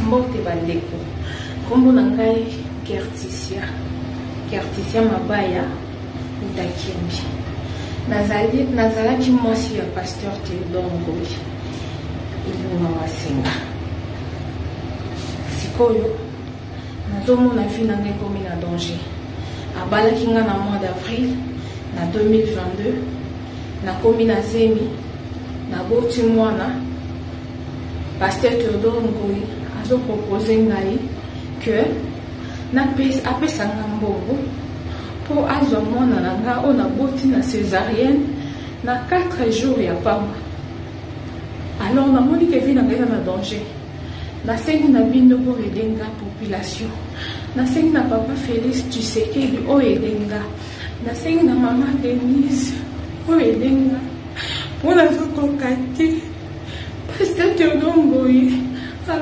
Mbote ba ndeko, kombo na ngai Kerticia, Kerticia Mabaya uta Kimbi. Nazali nazalaki mwasi ya Pasteur Theodore Ngoyi Ilunga Wasenga. Sikoyo nazomona vie na ngai ekomi na danger. Abalaki ngai na mois d'avril na 2022, nakomi na zemi, naboti mwana. Pasteur Theodore Ngoyi azo proposer ngai que apesa nga mbongo po azwa mwana na nga oyo naboti na cesarienne na 4 jours ya pamba. Alors namoni que vie na nga eza na danger. Nasengi na bino bo aider nga population. Nasengi na papa Felix Tshisekedi o aider nga. Nasengi na mama Denise o aider nga. Po nazokoka te. Pasteur Theodore Ngoyi.